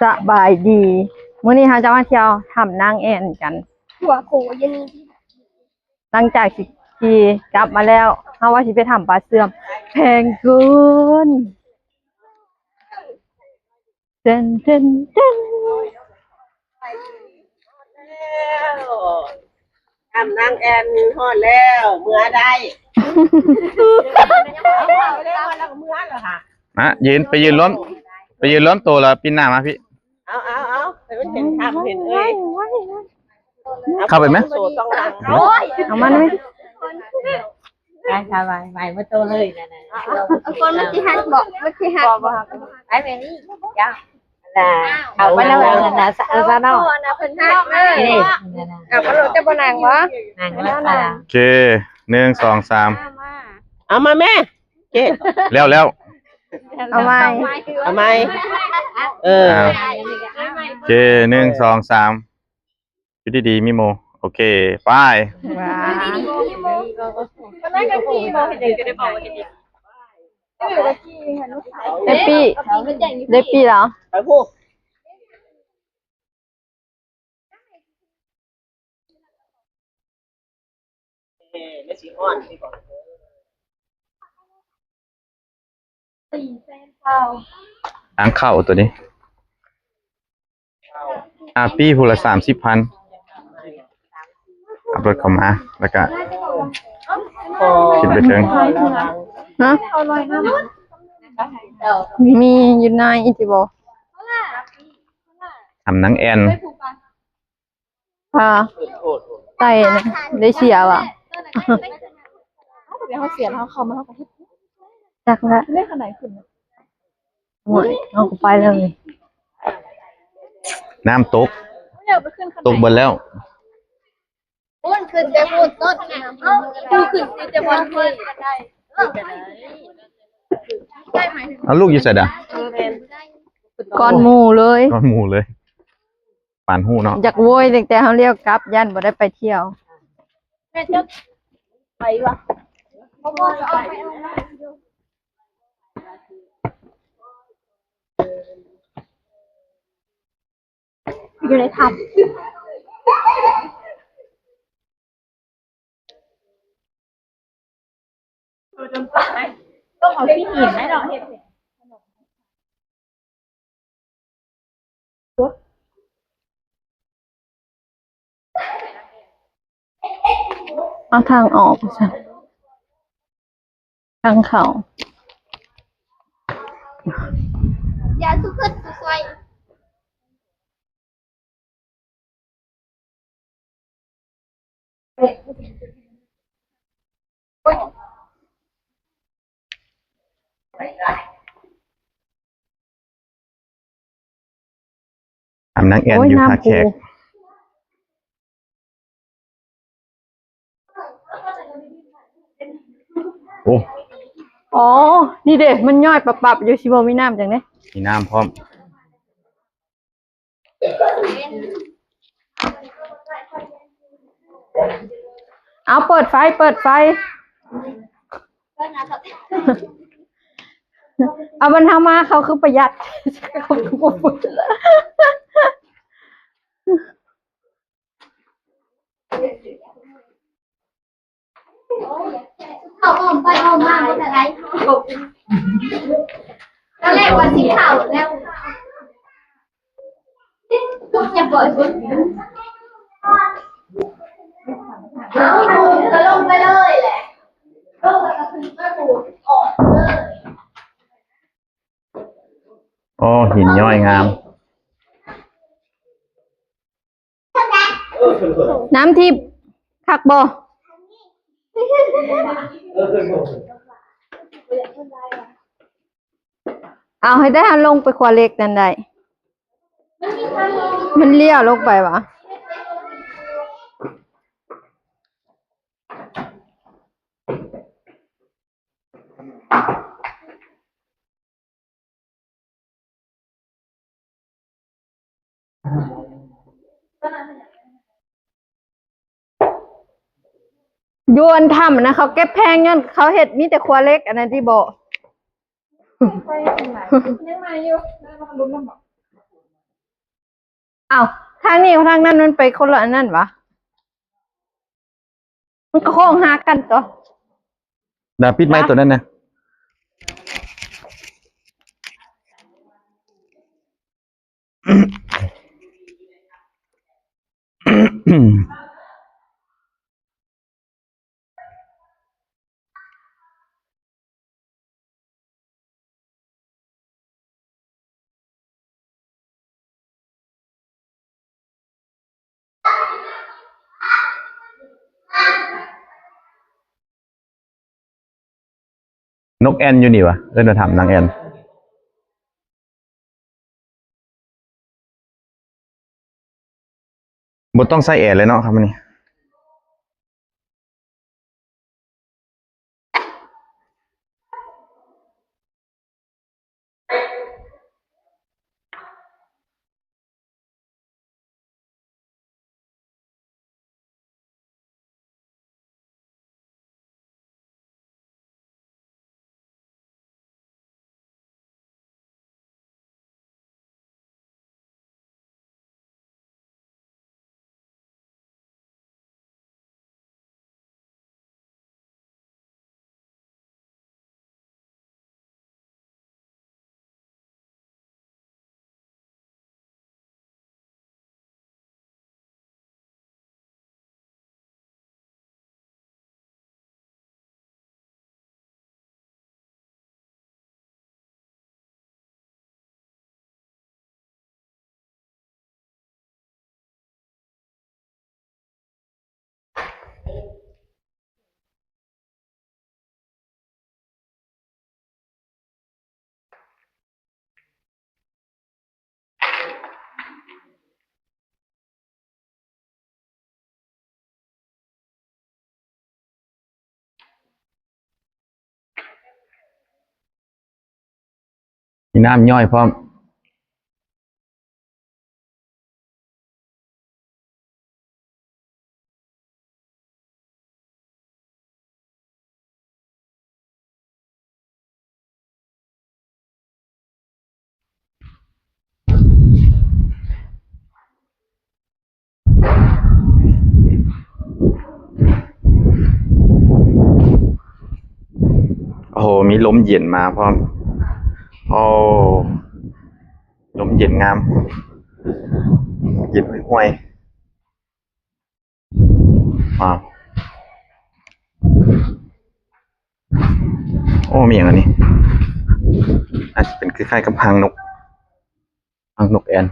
ສະບາຍດີ ມື້ນີ້ເຮົາຈະມາທ່ຽວຖ້ຳນາງແອ່ນກັນ. ຫົວໂຄຢູ່ນີ້ ຫຼັງຈາກທີ່ຂີ່ກັບມາແລ້ວ ເຮົາວ່າຊິໄປຖ້ຳປາເຊື່ອມ ແພງເກີນ. ເຕັນ ເຕັນ ເຕັນ ຖ້ຳນາງແອ່ນຮອດແລ້ວ ເມືອໄດ້. ມາ ຢືນ ໄປຢືນລວມ ໄປຢືນລວມໂຕແລ້ວປິ່ນໜ້າມາພີ້. ເອົາ ເອົາ ເອົາ ໃຫ້ມັນເຫັນຖ້ຳເຫັນເອີຍ. ເຂົ້າໄປໄໝ? ໂຕຕ້ອງຫຼັງ. ໂອ້ຍ ເອົາມາໄໝ? ໄປ ໄປ ໄປ ໄປ ບໍ່ໂຕເລີຍນັ້ນນະ. ເອົາ ເອົາ ຄົນມັນຊິຮັກບໍ່? ມັນຊິຮັກບໍ່? ໄປແມ່ນີ້ ເຈົ້າ ລະ ເອົາໄປແລ້ວ ນັ້ນນະ ສະ ເອີ ສະເນາະ ເພິ່ນຮັກເລີຍ. ເອົາໄປໂລດ ເຈົ້າບໍ່ນັ່ງບໍ່? ນັ່ງແລ້ວ. ໂອເຄ ໜຶ່ງ ສອງ ສາມ ເອົາມາແມ່. ເກດ ແລ້ວ ແລ້ວ ເອົາໃໝ່ ເອົາໃໝ່. ເອີ ອ່າ ໂອເຄ ໜຶ່ງ ສອງ ສາມ ຢູ່ດີໆມີໂມ. ໂອເຄ ໄປ. ເດປີ້ ເດປີ້ແລ້ວ ໄປພຸ້ນ. ເອີ ມັນຊິຮ້ອນຊິບໍ່? ທາງເຂົ້າໂຕນີ້ ອາປີ້ຜູ້ລະສາມສິບພັນ ຂັບລົດເຂົ້າມາ ແລ້ວກະຂຶ້ນໄປເທິງ. ຮະ? ມີຢູ່ໃນອີກຕິບໍ່? ຖ້ຳນາງແອ່ນ. ພາໄຕ່ນະ ໄດ້ເສຍຫວາ? ດຽວເຮົາເສຍແລ້ວເຮົາເຂົ້າມາເຮົາກໍເຮັດ ຈັກລະ ໄດ້ຂະໜາດຂຶ້ນ. ໂອ້ຍ ເຮົາກໍໄປແລ້ວນີ້ ນ້ຳຕົກ ຕົກເບິດແລ້ວ. ພຸ້ນຂຶ້ນແຕ່ພຸ້ນຕົ້ນ ເອົາ ຂຶ້ນແຕ່ບ່ອນພຸ້ນ. ເອົາ ລູກຢູ່ໃສດາ? ກ່ອນໝູ່ເລີຍ ກ່ອນໝູ່ເລີຍ. ປານຮູ້ເນາະ ຢາກໂວຍຕັ້ງແຕ່ເຮົາລ້ຽວກັບ ຢ້ານບໍ່ໄດ້ໄປທ່ຽວ. ແມ່ເຈົ້າໄປວະ ບໍ່ ບໍ່ ຈະອອກໄປ ອອກໄປຢູ່ ຢູ່ໃນຖ້ຳ. ເອີ ຈົນຕາຍ ຕ້ອງເອົາຂີ້ຫີນໄດ້ເນາະ ເຮັດ ເອົາທາງອອກຊັ້ນ ທາງເຂົ້າ. ຢ່າສຸກຂຶ້ນສຸກຊ່ອຍ. ອາບນ້ຳແອ່ນຢູ່ທ່າແຂກ. ໂອ້ ອໍ ນີ້ເດ້ ມັນຍ້ອຍປັບໆຢູ່ ຊິບໍ່ມີນ້ຳຈັ່ງໃດ? ມີນ້ຳພ້ອມ. ເອົາ ເປີດໄຟ ເປີດໄຟ. ເອົາ ມັນເຮົາມາ ເຂົາຄືປະຢັດ ເຂົາຄືບໍ່ເປີດ. ເຂົ້າອ້ອມໄປອ້ອມມາບໍ່ທັນໄດ້ ຕອນແລກວ່າຊິເຂົ້າແລ້ວ ຈະບໍ່ ເອົາ ກະລົງໄປເລີຍແຫຼະ ລົງແລ້ວກະຂຶ້ນໄປພູ້ນ ອອກເລີຍ. ໂອ້ ຫີນຍ້ອຍງາມ. ນ້ຳທິບ ຄັກບໍ່? ເອົາໃຫ້ໄດ້ ເຮົາລົງໄປຂົວເຫຼັກນັ້ນໄດ້. ມັນລ້ຽວລົງໄປຫວາ? ຢູ່ອັນຖ້ຳນະ ເຂົາເກັບແພງຍ້ອນເຂົາເຮັດມີແຕ່ຂົວເຫຼັກ ອັນນັ້ນຕິບໍ? ຍັງໃໝ່ຢູ່ ໄດ້ມາລຸ້ນນຳບໍ? ອ້າວ ທາງນີ້ກັບທາງນັ້ນມັນໄປຄົນລະອັນນັ້ນຫວາ? ມັນກໍໂຄ້ງຫາກັນຕົວະ. ດາວ ປິດໄມໂຕນັ້ນນະ. ນົກແອ່ນຢູ່ນີ້ຫວາ? ເອີ້ນວ່າຖ້ຳນາງແອ່ນ. ບໍ່ຕ້ອງໃສ່ແອເລີຍເນາະ ຄ່ຳນີ້. ມີນ້ຳຍ້ອຍພ້ອມ. ໂອ້ໂຫ ມີລົມເຢັນມາພ້ອມ. ໂອ້ ລົມເຢັນງາມ ເຢັນຫ້ວຍໆ. ວ້າວ ໂອ້ ມີຫຍັງອັນນີ້? ອາດຈະເປັນຄ້າຍໆກັບຮັງນົກ ຮັງນົກແອ່ນ.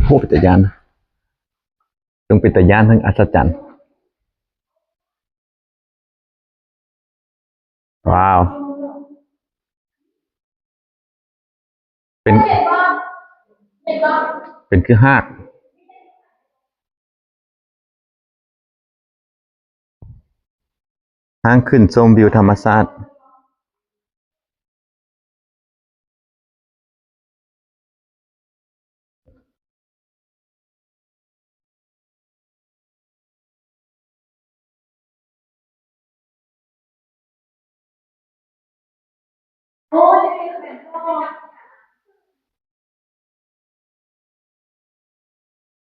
ໂອ້ ເປັນຕາຢ້ານ ເຊິ່ງເປັນຕາຢ້ານທັງອັດສະຈັນ. ວ້າວ ເປັນ ເປັນຄືຮາກ ທາງຂຶ້ນຊົມວິວທຳມະຊາດ.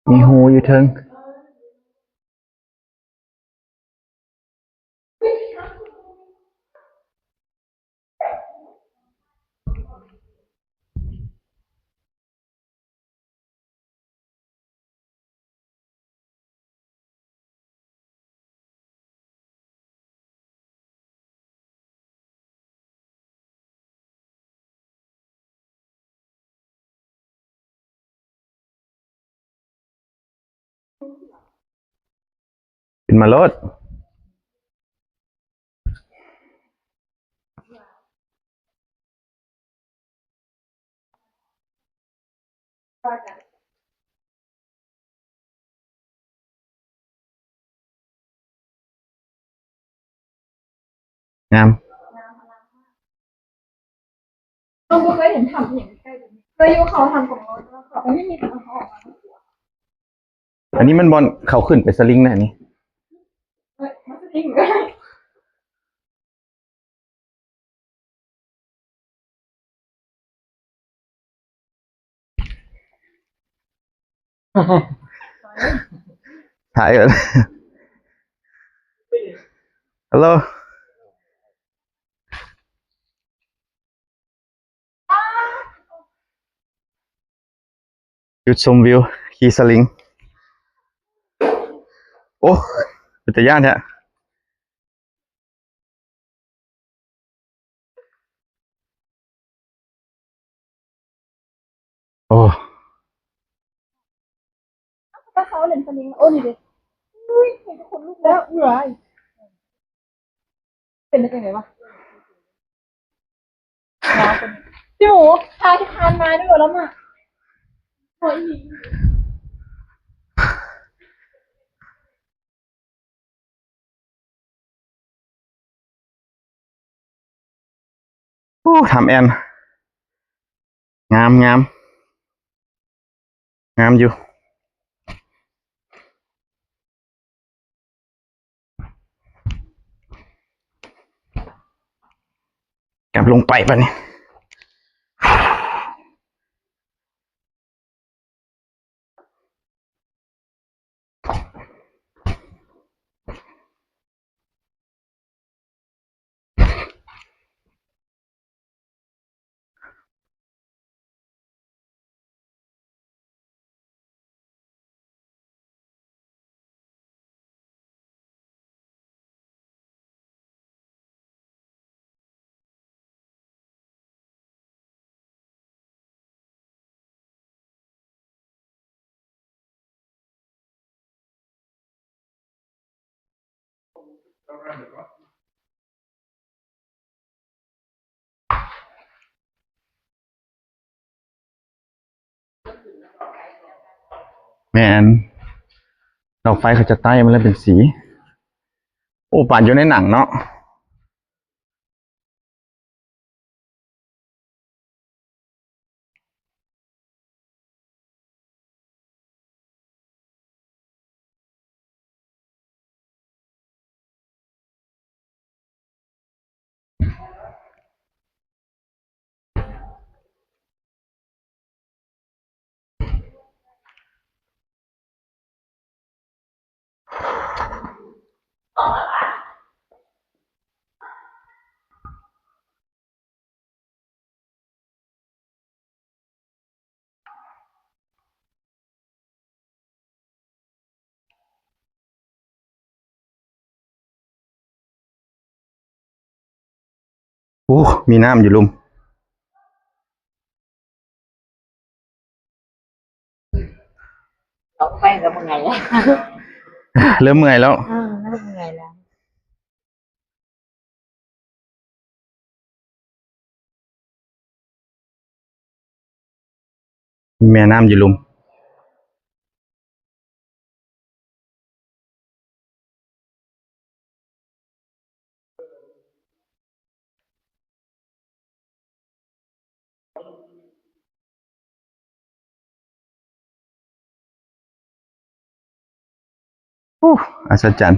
ມີຮູຢູ່ເທິງ. ຂຶ້ນມາໂລດ. ງາມ. ບໍ່ເຄີຍເຫັນຖ້ຳອີ່ຫຍັງໃກ້ໆ ເຄີຍຢູ່ເຂົາຖ້ຳຂອງເຮົາ ແຕ່ວ່າເຂົາກໍຍັງມີທາງເຂົ້າອອກມາ. ອັນນີ້ມັນບ່ອນເຂົາຂຶ້ນໄປສະລິງນະ ອັນນີ້ ເອີຍ ມາສະລິງ. ຖ່າຍກ່ອນ. ຮັລໂຫຼ ຈຸດຊົມວິວຂີ່ສະລິງ. ໂອ້ ເປັນຕາຢ້ານແທ້. ໂອ້ ຕາເຂົາເຫຼັ້ນສະລິງ ໂອ້ ນີ້ເດ້. ອຸ້ຍ ເຫັນແຕ່ຂົນລຸກແລ້ວ. ເອີຍ ເປັນໄດ້ຈັ່ງໃດວະ? ພີ່ໝູ ພາທີ່ຄານມາດ້ວຍລະມາ. ໂອ້ຍ ໂອ້ ຖ້ຳແອ່ນ ງາມ ງາມ ງາມຢູ່. ກັບລົງໄປບາດນີ້. ແມ່ນ ດອກໄຟເຂົາຈະໄຕ້ມາແລ້ວເປັນສີ. ໂອ້ ປານຢູ່ໃນໜັງເນາະ. ໂອ້ ມີນ້ຳຢູ່ລຸ່ມ. ອອກໄປກໍເມື່ອຍແລ້ວ ເລີ່ມເມື່ອຍແລ້ວ ເອີ ເລີ່ມເມື່ອຍແລ້ວ. ແມ່ນ້ຳຢູ່ລຸ່ມ. ໂອ້ ອັດສະຈັນ.